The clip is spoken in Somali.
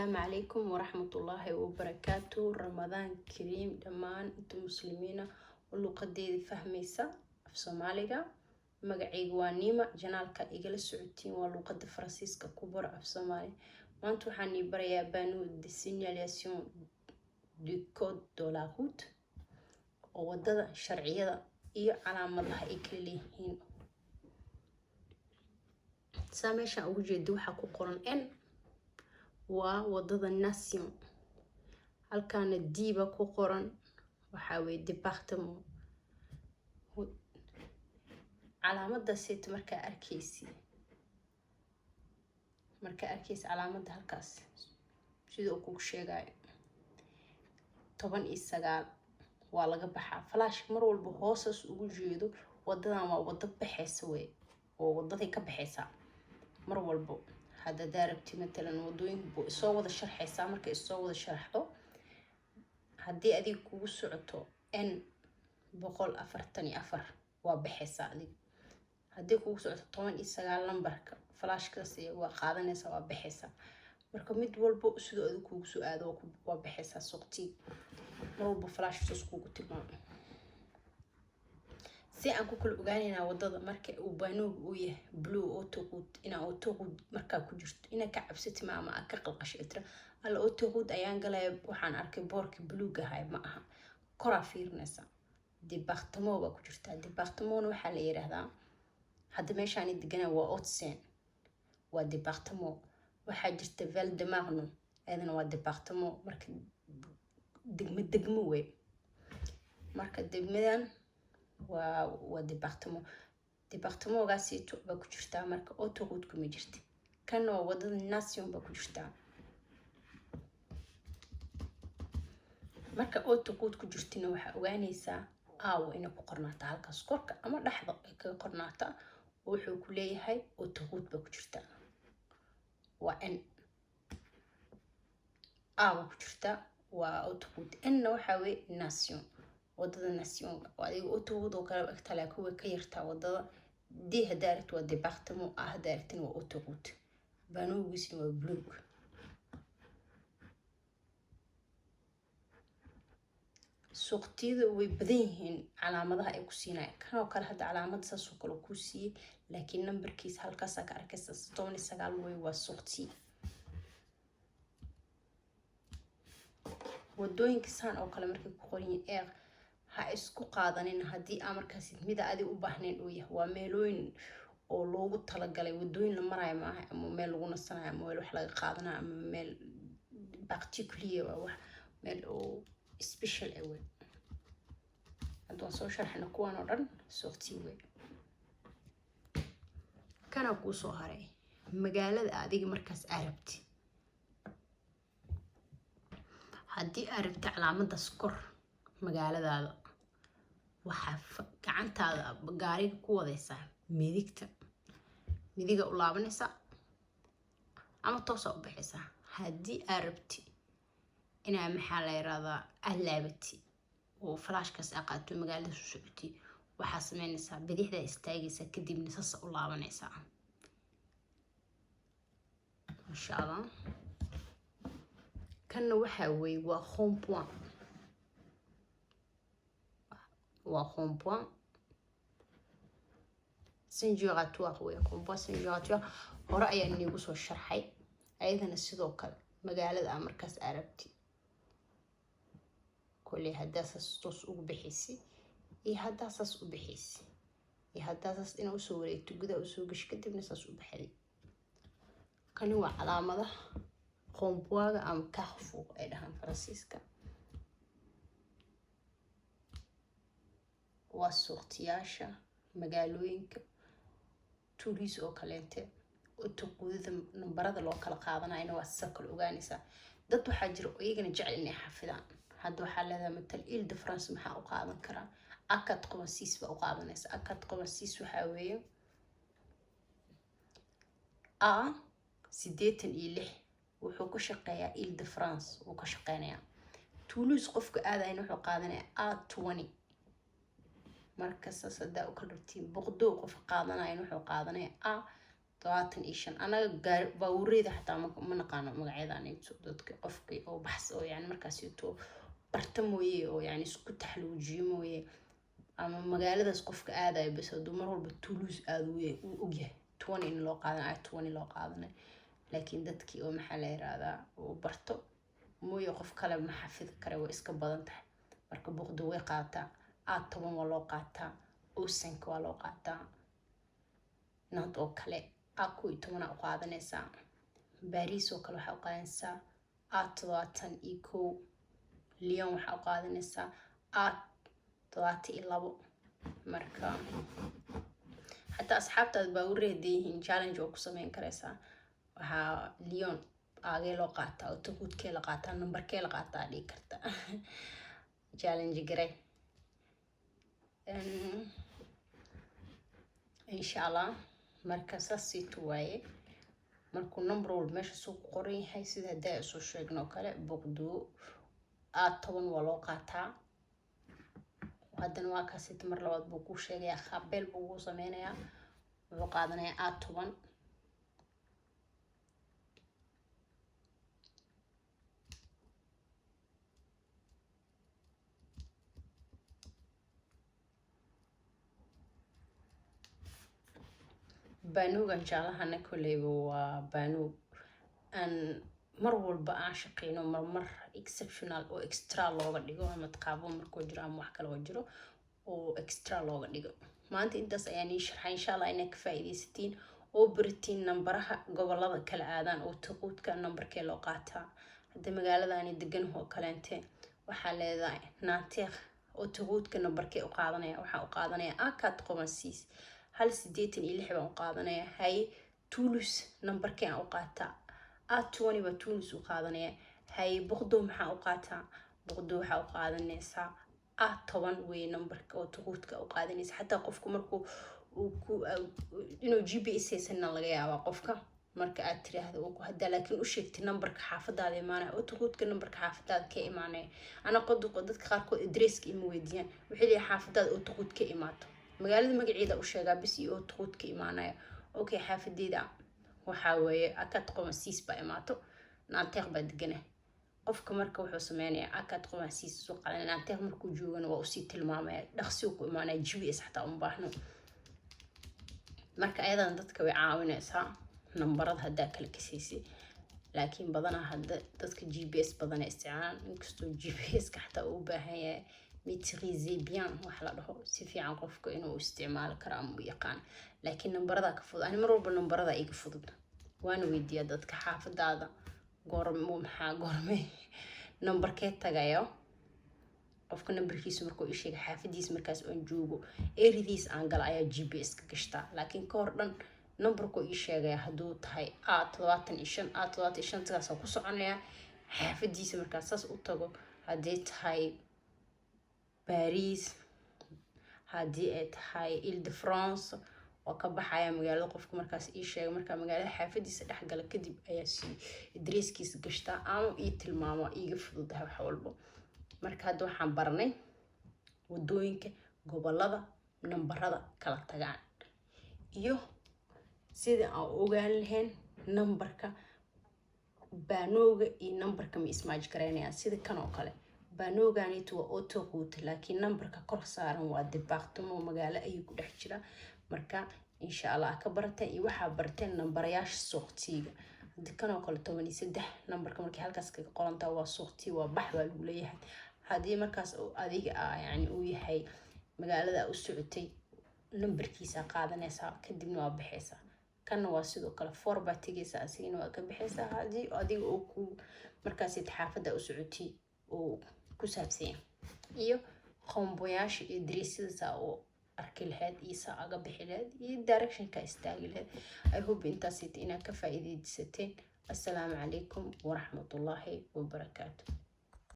Asalaamu calaykum waraxmatullaahi wabarakaatu. Ramadaan kariim dhammaan inta muslimiina oo luqadeeda fahmaysa af Soomaaliga. Magacayga waa Niima, channelka igala socotiin waa luqada Faransiiska ku baro af Soomaali. Maanta waxaan ii barayaa panneau de signalisation du code de la route, oo wadada sharciyada iyo calaamadaha ay kala leeyihiin. Saa meeshaan ugu jeedo, waxaa ku qoran N, waa wadada nation. Halkaana D ba ku qoran, waxaa weye département. Calaamadaseeto markaa arkeysi calaamada halkaas sida uu kugu sheegayo, 19 waa laga baxaa. Flèche mar walba hoosaas ugu jeedo, wadadan waa wado baxeysa wey, oo wadaday ka baxeysaa mar walbo. Haddadaa rabti, matalan, wadooyinka isoo wada sharxeysaa. Marka isoo wada sharxdo, haddii adiga kugu socoto N 144, waa baxeysaa adiga. Haddii kugu socoto 19 lambarka flèchekaas, waa qaadanaysaa, waa baxeysaa. Marka mid walbo sidoo adiga kugu soo aado, waa baxeysaa. Sortie mar walbo flèche saas kugu tilmaamo. Si aan ku kala ogaaneynaa wadada, marka uu panneauga uu yahay bleu, autoroute, inaa autoroute markaa ku jirto, inaa ka cabsati ma ama aad ka qalqasho, tira "Alla, autoroute ayaan galaya, waxaan arkay boorka bluega ahay." Ma aha, koraa fiirinaysa, département baa ku jirtaa. Départementna waxaa la yiraahdaa, hadda meeshaan degana waa Hauts-de-Seine, waa département. Waxaa jirta Val de Marne, ayadana waa département. Marka degmo degmo wey. Marka degmadan waa département, départementgaasito baa ku jirtaa. Marka autoroute kuma jirta. Kana waa wadada nation baa ku jirtaa. Marka autoroute ku jirtina, waxaa ogaanaysaa aawo inay ku qornaataa halkaas korka ama dhexda ay kaga qornaataa, oo wuxuu ku leeyahay autoroute baa ku jirtaa. Waa N aawa ku jirtaa, waa autoroute. Nna waxaa weye nation, wadada nationka oo adiga autoroute oo kale egtaa, laakiin way ka yartaa wadada. D haddaa aragti waa département, A haddaa aragtina waa autoroute, panneaugiisna waa blue. Sortieyada way badan yihiin, calaamadaha ay ku siinayaan. Kanoo kale hadda calaamada saasoo kale kuu siiyey, laakiin nambarkiisa halkaasaa ka arkaysa, 19 wey, waa sortie. Wadooyinka saan oo kale markay ku qoran yihiin R, ha isku qaadanin haddii aa markaas mida adi u baahnayn uu yahay. Waa meelooyin oo loogu talagalay, wadooyin la maraayo maaha, ama meel lagu nasanayo, ama meel wax laga qaadanayo, ama meel particulier, waa wax meel oo special ah wey. Hadda waan soo sharxina kuwan oo dhan, sortie wey. Kana kuu soo haray magaalada adiga markaas aa rabti. Haddii aa rabti calaamadaas kor magaaladaada, waxaa gacantaada gaariga ku wadaysaa midigta, midiga u laabanaysaa ama toosaa u baxaysaa. Haddii aa rabti inaa, maxaa la yirahdaa, aad laabati oo flèchekaas aa qaato, magaalada su socoti, waxaa sameynaysaa bidixdaa istaagaysaa, kadibna sasa u laabanaysaa, insha Allah. Kanna waxaa weeye waa rond-point, waa rond-point sans giratoire wey. Rond-point sans giratoire hore ayaa iniigu soo sharxay. Ayadana sidoo kale magaalada aa markaas arabti, koley haddaa saas toos ugu bixaysi iyo haddaa saas u bixaysi iyo haddaa saas inaa usoo wareegto, gudaha usoo gashi, kadibna saas u baxday. Kani waa calaamadaha rond-pointga ama carrefour ay dhahaan Faransiiska. Waa sortieyaasha magaalooyinka Toulouse oo kaleente. Autorouteda nambarada loo kala qaadanayana waa sida kale ogaanaysaa. Dad waxaa jira oo iyagana jecel inay xafidaan. Hadda waxaa leedahay, matal, Ile de France maxaa u qaadan karaa? A 86 baa u qaadanaysa. A 86 waxaa weeye A 86, wuxuu ka shaqeeyaa Ile de France wuu ka shaqeynayaa. Toulouse qofka aadayna wuxuu qaadanaya A 20. Marka saas haddaa u kala rabtiin. Bordeaux qofka qaadanayana wuxuu qaadanaya A 75. Anaga gaari baabuureyda xataa ma naqaano magacyadanayto. Dadka qofkii oo baxs oo yani markaasito barta mooye, oo yani isku taxluujiyo mooye, ama magaaladaas qofka aadayo bas, hadduu mar walba Toulouse aada uu ogyahay 20 in loo qaadanayo, 20 loo qaadanayo. Laakiin dadkii oo, maxaa la yirahdaa, uu barto mooye, qof kale ma xafidi kare, way iska badan tahay. Marka Bordeaux way qaadataa, A 10 waa loo qaataa, A 5 waa loo qaataa. Nantes oo kale A 11 aa u qaadanaysaa. Paris oo kale waxaa u qaadanaysaa A 71. Lyon waxaa u qaadanaysaa A 72. Marka xataa asxaabtaad baabuurey hadday yihiin, challenge waa ku sameyn karaysaa. Waxaa Lyon aagee loo qaataa, autoroute-kee la qaataa, numberkee la qaataa dhigi karta, challenge gare, insha Allah. Marka saasiitu waaye. Markuu number walba meesha suu ku qoran yahay, sida haddaa soo sheegno oo kale, Bordeaux A 10 waa loo qaataa. Haddana waa kaasita, mar labaad buu kuu sheegayaa, rappel buu kuu sameynayaa, wuxuu qaadanayaa A 10. Panneau-gan jaalahana koleyba waa panneau aan mar walba aan shaqeyno, marmar exceptional oo extra looga dhigo, ama taqaabo markuu jiro ama wax kale oo jiro oo extra looga dhigo. Maanta intaas ayaan ii sharxay. Insha Allah inaad ka faa'iidaysatiin oo baratiin nambaraha gobolada kala aadaan oo taquudka nambarkee loo qaataa. Hadda magaaladani deganahoo kaleente waxaa leedahay Nanterre oo taquudka nambarkee u qaadanaya? Waxaa u qaadanaya A 86, 186 baan u qaadanaya. Haye, Toulouse nambarkee aan u qaataa? A 20 baa Toulouse u qaadanaya. Haye, Bordeaux maxaa u qaataa? Bordeaux waxaa u qaadanaysaa A 10 wey nambarka oo taquudka u qaadanaysa. Xataa qofku markuu inuu GPS haysanna laga yaabaa qofka marka aad tiraahdo, haddaa laakiin u sheegtay nambarka xaafadaada imaanaya oo taquudka nambarka xaafadaada ka imaanaya. Ana qoduqo dadka qaarkood adresska ima weydiiyaan, waxay leeyahay xaafadaada oo taquud ka imaato, magaalada magaceeda u sheegaa bis iyo oo taquud ka imaanaya. Okay, xaafadeeda waxaa weeye A 86 baa imaato, Nanterre baa degana. Qofka marka wuxuu sameynayaa A 86 soo qaadanaya, Nanterre markuu joogana waa usii tilmaamaya, dhaqsiu ku imaanaya, GPS xataa uma baahno. Marka ayadan dadka way caawinaysaa nambarada haddaa kala kasaysi. Laakiin badanaa hadda dadka GPS badana isticmaalaan, inkastoo GPS-ka xataa uu u baahan yahay maîtriser bien wax la dhaho, si fiican qofka inuu isticmaali karo ama u yaqaan. Laakiin nambarada ka fudud. Ani mar walba nambarada iga fudud, waana weydiiyaa dadka xaafadaada goormo, maxaa goorme, nambarkee tagayo. Qofka nambarkiisa markuu ii sheega xaafadiisa, markaas oon joogo eridiis aan gala ayaa GPS ka gashtaa. Laakiin ka hor dhan nambarkuu ii sheegaya hadduu tahay A 75, A 75 sidaas ku soconaya xaafadiisa markaas saas u tago. Haddii tahay Paris, haddii ay tahay Ile de France, waa ka baxaya magaalada qofka markaas ii sheegay. Markaa magaalada xaafadiisa dhexgala kadib ayaa si adreeskiisa gashtaa ama ii tilmaamo, iiga fududahay wax walbo. Marka hadda waxaan baranay wadooyinka gobolada nambarada kala tagaan iyo sida aan ogaan lahayn nambarka panneau-ga iyo nambarka ma is match garaynayaan. Sida kan oo kale, panneau-ganito waa autoroute, laakiin nambarka kor saaran waa département, magaalo ayuu ku dhex jira. Marka insha Allah ka barateen iyo waxaa barteen nambarayaasha sortie-ga. Hadii kan oo kale 13 nambarka markay halkaas kaga qorantaa waa sortie, waa bax baa lagu leeyahay. Haddii markaas adiga yani uu yahay magaalada u socotay, nambarkiisa qaadanaysaa, kadibna waa baxaysaa. Kanna waa sidoo kale, 4 baa tegaysaa, asigana waa ka baxaysaa haddii adiga oo ku markaas xaafadda u socotay uu ku saabsanya. Iyo rond-point-yaasha iyo dariisyada saa oo arki lahayd iyo saa aga bixi lahayd iyo directionka istaagi lahayd. I hope intaasita inaad ka faa'iidaysateen. Assalaamu calaykum waraxmatullaahi wabarakaatu.